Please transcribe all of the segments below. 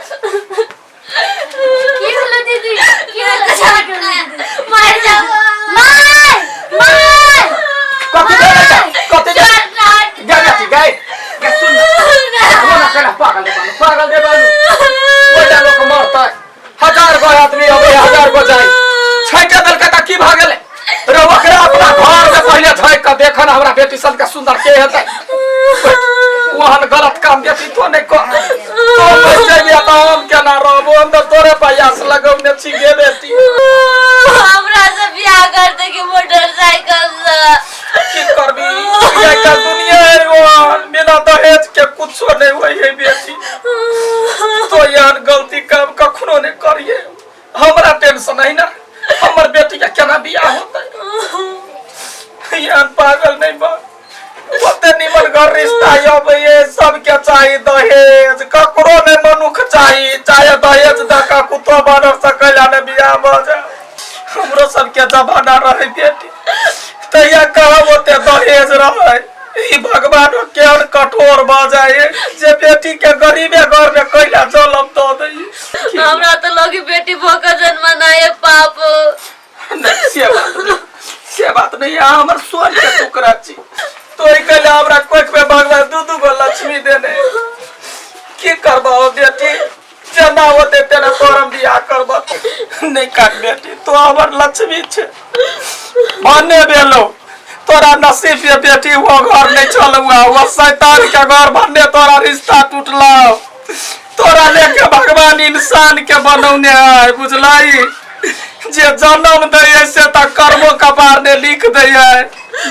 की भेलो दीदी की भेलो मार जाओ माय माय कथी भेलै त? कथी भेलै? गे बेटी गे गे सुन ना ना केना पागल रे बालू पागल रे बालू ओइटा लोक मरतै हजार गो आदमी अबै हजार गो जाइ छाँटे देलकै तऽ की भऽ गेलै रे ओकरा अपना घर में पहिले झाँकि कऽ देखऽ ने हमरा बेटी सन के सुंदर के हेतै ओहन गलत काम बेटी तो नहि कर तो मरि जेबही तऽ हम केना रहबो हम तऽ तोरे प्रयास लगौने छी गे बेटी हमरा से बियाह करते कि मोटरसाइकिल से की करबी आइ काल्हि दुनिया है ओहन बिना दहेज के कुछो नहि होइ है बेटी तो एहन गलती काम कखनो नहि करिए हमरा टेंशन है ना हमर बेटी के केना बियाह होतै एहन पागल नहीं बा ओते निमन घर रिश्ता अबै सबके चाही दहेज ककरो नहि मनुख चाही चाहे दहेज दऽ कऽ कुत्तो बानर से कैला ने बियाह भऽ जाए हमरो सबके जमाना रहै बेटी तहिया कहाँ ओते दहेज रहै ई भगवान केहन कठोर भऽ जाइ जे बेटी के गरीबे घर में कैला जलम दऽ दै हमरा तो लोग बेटी भऽ के जन्म ना ये पाप नहीं से बात नहीं से बात नहीं अहाँ हमर सोन के टुकड़ा छी तो ई कैला हमरा कोख में भगवान दू दू गो लक्ष्मी देने की करबा बेटी जेना होते तेना तोर हम बियाह करब नहीं काट बेटी तो हमर लक्ष्मी छे भने भेलो तोरा नसीब ये बेटी वो घर नहीं चल हुआ वो शैतान के घर भन्ने तोरा रिश्ता टूटलो तोरा लेके भगवान इंसान के बनौने है बुझलाई जे जन्म दै है से तऽ कर्मो कपार ने लिख दै है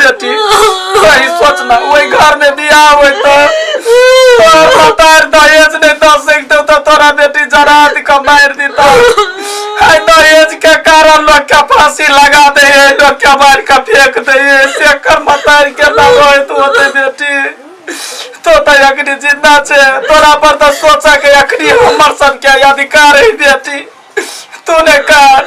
बेटी वही सोचना वही घर में बियाह होय तऽ तोहर बतार दहेज नहीं दऽ सकते तऽ तोरा बेटी जरा के मारि दिता है दहेज के कारण लोग के फांसी लगा दे है लोग के मार के फेंक दे है से कर मतार के ना होय तो होते बेटी तो तऽ अखनी जिंदा छे तोरा पर तऽ सोचे के अखनी हमर सबके अधिकार है बेटी तूने काट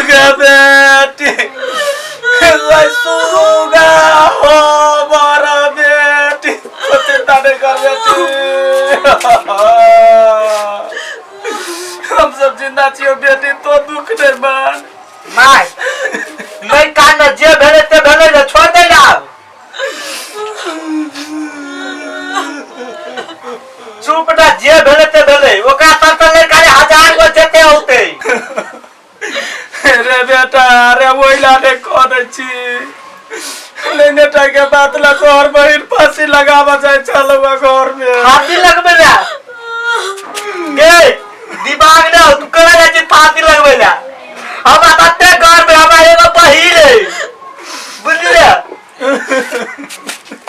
गे बेटी सुगा हो बड़ा बेटी तो चिंता नहीं कर बेटी हम सब जिंदा छियो बेटी तो दुख नहीं मान माय नहीं कान जे भेलै ते भेलै ने छोड़ दे ना आब चुप ना जे भेलै ते भेलै ओकरा तर तर लड़का रे हजार गो जेते औते रे बेटा रे ओहिला नहि कह दै छी लेने टा के बात ला तोहर बहिन फांसी लगाबऽ जाइ छल घर में फांसी लगबे ला गे दिमाग ना तू केना जाइ छी फांसी लगबे ला हमरा तते घर में हमरा एगो बहिन है बुझलियै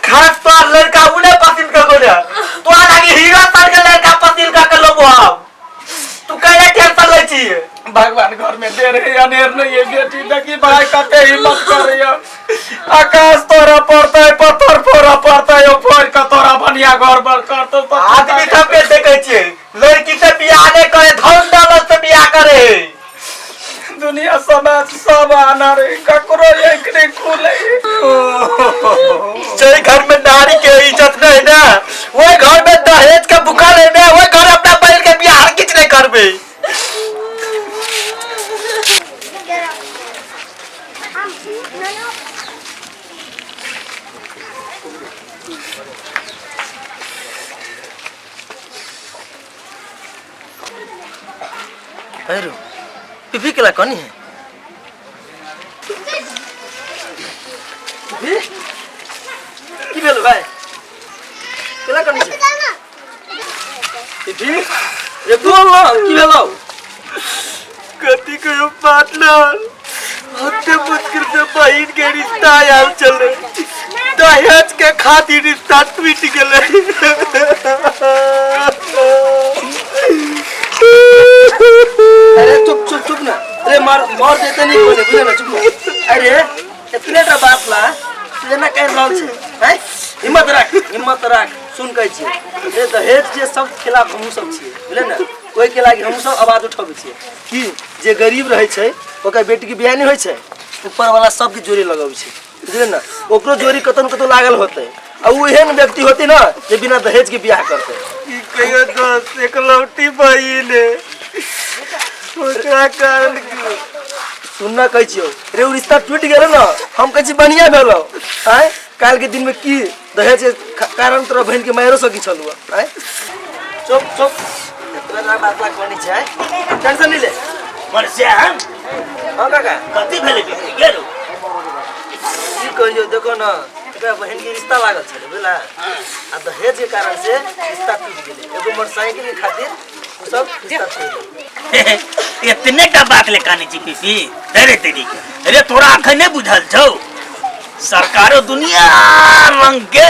खास तोर लड़का उ नहीं पसंद कर गोले तोरा लागी हीरो तर के लड़का पसंद कर के लोगो हम तू कैला टेंशन लै छी भगवान घर में दे रहे अनेर नहीं है बेटी देखी भाई कते हिम्मत कर रही है आकाश तोरा पड़ता है पत्थर फोड़ा पड़ता है फोड़ के तोरा बढ़िया घर बर कर तो आदमी सबके देखै छियै लड़की से बियाह नहीं करे धन दौलत से बियाह करे दुनिया समाज सब आना रे ककरो एक नहीं खुले जे घर में नारी के इज्जत नहीं ना वही घर में दहेज के भूखल है ना वही घर अपना बैल के बियाह किछ नहीं करबे अरे पिपी केला कनी है पिपी की भेल भाई केला कनी छै पिपी रे बोल ना की भेलौ कथी कहियो पार्टनर हत्ते मुश्किल से बहिन के रिश्ता आयल चले दहेज के खातिर रिश्ता टूट गेलै अरे चुप चुप चुप ना अरे मार मार देते नहीं कोने बुझे ना चुप ना अरे इतने टा बात ला तुझे ना कह रहल छै हैं हिम्मत राख हिम्मत राख सुन कहै छी रे दहेज के सब खिलाफ हमहूँ सब छियै बुझले ने ओहिके लागि हमहूँ सब आवाज उठबै छियै कि जे गरीब रहै छै ओकर बेटीके बियाह नहि होइ छै ऊपर वाला सबके जोड़ी लगबै छै बुझले ने ओकरो जोड़ी कतौ ने कतौ लागल होतै आ उ एहन व्यक्ति होती ना जे बिना दहेज के बियाह करते। की कहियो दोस्त, एकलौटी बहिन है, ओकरा कारण की सुनना कहै छियौ रे, उ रिश्ता टूटि गेल ना, हम कहै छी बढ़िया भेलौ। आँय, काल्हि के दिन में की दहेज के कारण तोरा बहिन के मायरो सकी छलू। आँय, चुप चुप, एतबे ना बात ला कोनी छै, टेंशन नहीं ले। मरश्याम। हाँ काका। कथी भेलै बेटी गेलू? की कहियो, देखो ना, एकरा बहिन के रिश्ता लागल छलै बुझला, आ दहेज के कारण से रिश्ता टूटि गेलै। एगो मोटरसाइकिल के खातिर उ सब रिश्ता टूटि गेलै। एतने टा बात ले काने छी पीपी अरे तेरी के। अरे तोरा अखन नहीं बुझल छौ, सरकारो दुनिया रंग के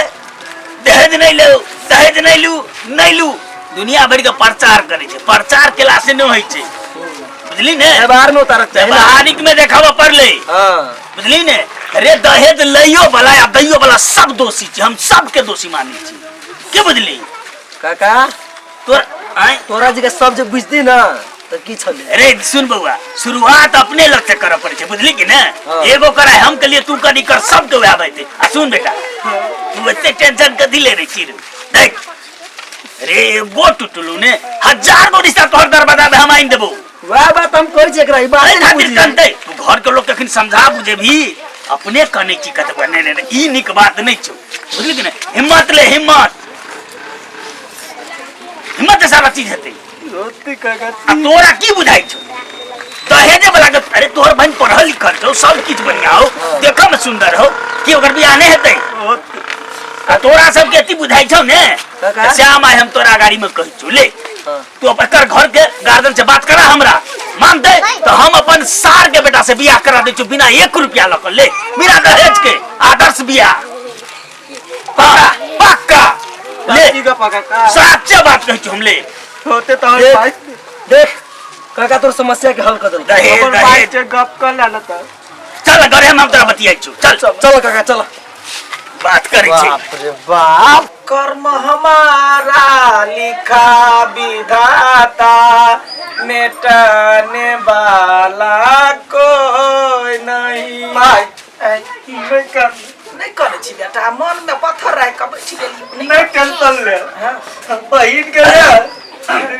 दहेज नहीं ले, दहेज नहीं लू, नहीं लू, दुनिया भर के प्रचार करे छै। प्रचार केला से नहीं होय छै, बुझली ने? व्यवहार में उतारक चाही ना। व्यवहारिक में देखाबऽ पड़लै। हाँ। बुझली ने? अरे दहेज लइयो वाला या दैयो वाला सब दोषी छै, हम सबके दोषी मानै छी, के बुझली? काका। तोर आय तोरा जी के सब जे बुझती ना तो की छले। अरे सुन बउआ, शुरुआत अपने लग से करऽ पड़ै छै, बुझली कि ने? हाँ। एगो कराय हम के लिए, तू कनी कर, सबके वएह बैठे। आ सुन बेटा, तू एते टेंशन कथी ले रे छी रे? देख रे, एगो टुटलू ने हजार गो रिश्ता तोहर दरवाजा में हम आनि देबो। वएह बात हम कहै छी एकरा, ई बात एहि नहि खातिर बुझी। कनतै तू घर के लोग कखन समझा बुझेबही, अपने कनै छी कतबा। नहीं नहीं नहीं, ई नीक बात नहीं छौ, बुझली कि नहीं? हिम्मत ले, हिम्मत, हिम्मत से सारा चीज हेतै। रोती काका। आ तोरा की बुझाइ छौ दहेजे वाला के? अरे तोहर बहिन पढ़ल लिखल छौ, सब किछु बढ़िया हो, देखऽ में सुंदर हो, कि ओकर बियाह नहीं हेतै? आ तोरा सबके अथी बुझाइ छौ ने? काका। श्याम, आइ हम तोरा गाड़ी में कहै छौ, ले। हाँ। तू अपन कर घर के गार्जियन से बात करा, हमरा मानते तो हम अपन सार के बेटा से बियाह करा दै छौ बिना 1 रुपया लऽ कऽ, ले, बिना दहेज के आदर्श बियाह, पक्का पक्का ले। की गप काका? साचे बात कहै छौ हम, ले। होते तो देख, भाई देख काका, तोर समस्या के हल कर देलकै। दहेज अपन भाई दहेज से गप कर ले ना तो। चल घरे, हम तोरा बतियाइ छौ, चल। चलो काका, चलो। बात करै छी। बाप रे बाप, कर्म हमारा लिखा विधाता, मिटाने वाला कोई नहीं। भाई नहीं कर नहीं करै छी बेटा, मन में पत्थर राखि कऽ बैठ गेली। नहीं टेंशन ले, बहिन के ले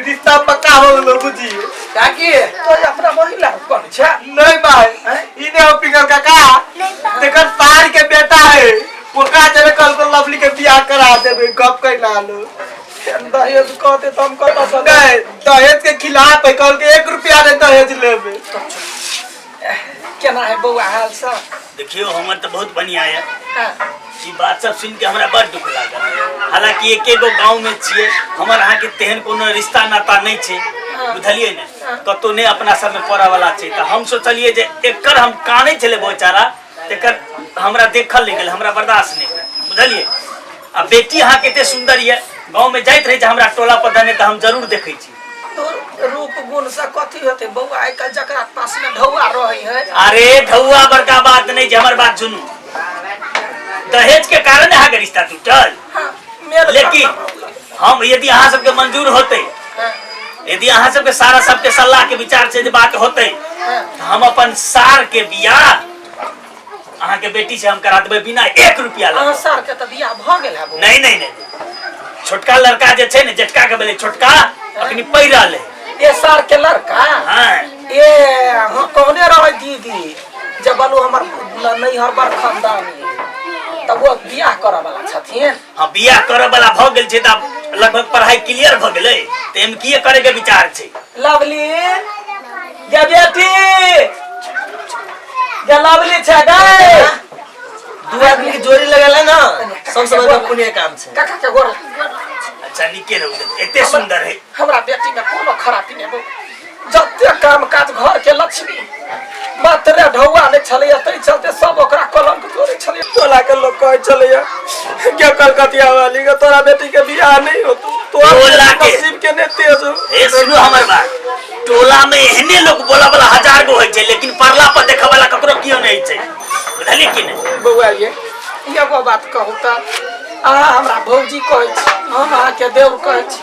रिश्ता पक्का हो गेलो बुझी। काकी। तो अपना महिला कोन छै? नहीं भाई, ई नहीं हो पिंगल काका, तेकर सार के बेटा है, ओकरा जरे कल को लवली के बियाह करा देबे, गप कर ला लो। दहेज कहते तऽ हम कतऽ से? नहीं, दहेज के खिलाफ है, कल के 1 रुपया नहीं दहेज लेबे। केना है बौआ हाल सब? देखियो, हमर तऽ बहुत बढ़िया है। हाँ। ई बात सब सुनि के हमरा बड़ दुख लागल। हालांकि एके गो गांव में छियै, हमर अहाँके तेहन कोनो रिश्ता नाता नहि छै, बुझलियै ने? कतौ नहि अपना सबमे पड़ऽ वाला छै, तऽ हम सोचलियै जे एकर हम कानै छलै बेचारा, तेकर हमरा देखल नहि गेल, हमरा बर्दाश्त नहि भेल, बुझलियै? आ बेटी अहाँके एते सुन्दर यऽ, गाँव में जाइत रहै छै हमरा टोला पर दने, तऽ हम जरूर देखै छी। तोर रूप गुण से कथी होते बौआ? आइ काल्हि जकरा पास में ढौआ रहै है। अरे ढौआ बड़का बात नहीं छै, हमर बात सुनू, दहेज के कारण अहाँके रिश्ता टूटल। हाँ, मेल लेकिन हम यदि अहाँ सबके मंजूर होते, यदि अहाँ सबके सारा सबके सलाह के विचार से जे बात होते, तऽ हम अपन सार के बियाह अहाँके बेटी से हम करा देबै बिना 1 रुपया लग। अहाँ सार के तऽ बियाह भऽ गेल है बौआ? नहीं नहीं नहीं, छोटका लड़का जे छै ने, जेठका के भेलै, छोटका अखनी पढ़ि रहल है। ए सार के लड़का? हाँ। ए हाँ, कहने रहे दीदी जब बोलू हमर नैहर बड़ खानदानी, तब वो बियाह करऽ वाला छथिन। हाँ, बियाह करऽ वाला भऽ गेल छै, तऽ आब लगभग पढ़ाई क्लियर भऽ गेलै, तऽ एम किए करे के विचार छै। लवली गे बेटी गे, लवली छै गे। दू आदमी के जोड़ी लगेला ना सबसे बड़का पुण्य काम छै। काका के गोर। अच्छा, नीके रहू, एते सुंदर है। हमरा बेटी में कोनो खराबी नहीं बौ, जते काम काज घर के लक्ष्मी, मात्र ढौआ नहि छलैया, ताहि चलते सब ओकरा कलंक जोड़ै छलैया। टोला के लोग कहै छलैया के कलकतिया वाली के तोरा बेटी के बियाह नहीं होतो, तोरा टोला के- नसीब के ने तेज हो। ए सुनू हमर बात, टोला में एहने लोग बोला वाला हजार गो होइ छै, लेकिन पड़ला पर देखे वाला ककरो कियो नहीं छै, बुझलियै कि नहि? बौआ ये, एगो बात कहू तऽ, अहाँ हमरा भौजी कहै छी, हम अहाँके देव कहै छी,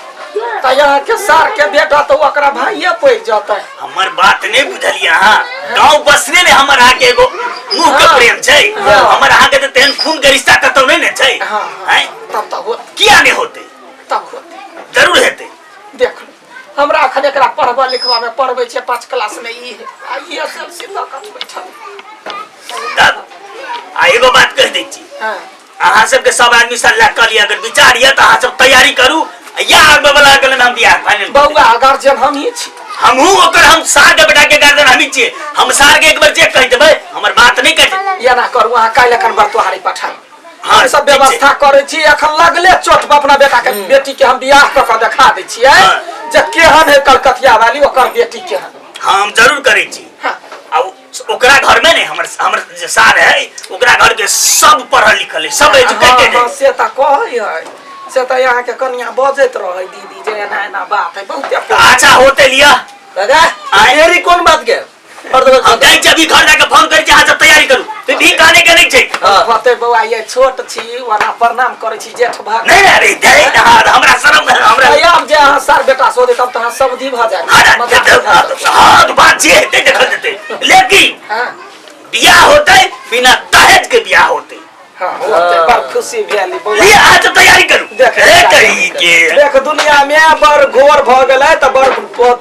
तऽ अहाँके सार के बेटा तऽ ओकरा भाइये पड़ि जेतै। हमर बात नहीं बुझलियै अहाँ, गाँव बसने ने हमर अहाँके एगो मुंह के प्रेम छै। हमर अहाँ के तऽ तेहन खून के रिश्ता कतौ नहि ने छै। हाँ, हाँ। आँय? तब तऽ होत। किया नहि होतै? तब होतै। जरूर हेतै। देख लो, हमरा अखन एकरा पढ़बा लिखबा में पढ़बै छै 5 क्लास में ई है आ ई एस एल सी लऽ कऽ बैठल। तब आ एगो बात कहि दै छी। हाँ। अहाँ सबके सब आदमी सलाह कऽ लिअ, अगर विचार यऽ तऽ अहाँ सब तैयारी करू, या आबे वाला के हम बियाह फाइनल। बौआ, गार्जियन हम ही छी। हमहूँ ओकर, हम सार के बेटा के गार्जियन हमही छियै। हम सार के एक बेर जे कहि देबै, हमर बात नहि कहि। एना करू, अहाँ काल्हि एखन बरतुहारी पठाउ। हाँ, हम सब ठीक छै। व्यवस्था करै छी। एखन लगले चोट पर अपना बेटा के बेटी के हम बियाह कऽ कऽ देखा दै छियै हाँ। जे केहन है कलकतिया वाली, ओकर बेटी केहन। हाँ, हम जरूर करै छी। हाँ। आ ओकरा घर में ने हमर हमर जे सार है, ओकरा घर के सब पढ़ल लिखल है, सब एजुकेटेड हाँ, है। से तऽ कहै है, से तऽ अहाँके कनिया बजैत रहै दीदी जे एना एना बात है बहुते। अच्छा होते लिअ। दादा। आँय? देरी कोन बात के? और तो हम जाइ छी अभी घर जाके फोन करै छी, अहाँ सब तैयारी करू, फिर भी कहने के नहीं छै। हाँ। होते बौआ, ये छोट छी, ओना प्रणाम करै छी जेठ भाग। नहीं नहीं, अरे दे ना, हमरा शरम हमरा। आब जे अहाँ सार बेटा सोधे तब तऽ अहाँ समधी भऽ जायब। हाँ, मजाक भऽ जायत। हाँ, तो बात जे हेतै देखल जेतै, लेकिन हाँ। बियाह होतै, बिना दहेज के बियाह होतै। हाँ, होतै, बड़ खुशी भेल बौआ। लिए अहाँ सब तैयारी करू। देख। हे कही के देख, दुनिया में बड़ घोर भऽ गेलै तऽ बड़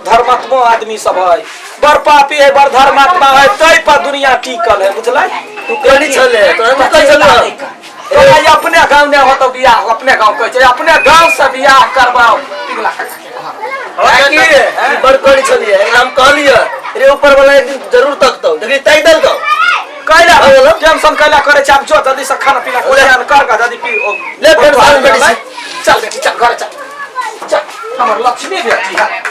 धर्मात्मो आदमी सब है, बड़ पापी है, बड़ धर्मात्मा है, तै पर दुनिया टिकल है, बुझलै? तू कहनी छले तोरा में कहै छले। तोरा ई अपने गाँव नहि होतौ बियाह, अपने गाँव कहै छै, अपने गाँव से बियाह करबाओ पिघला काका के घर। की ई बड़ करी छलिए, एकरा हम कहलिए रे ऊपर वाला एक दिन जरूर तकतौ, देखली ताकि देलकौ। कैला भऽ गेलौ? टेंशन कैला करै छै? आब जो जल्दी से खाना पीना के ओरियान कर के जल्दी पी ओ। ले फेर साल बेटी। चल बेटी, चल घरे, चल चल, हमर लक्ष्मी बेटी है।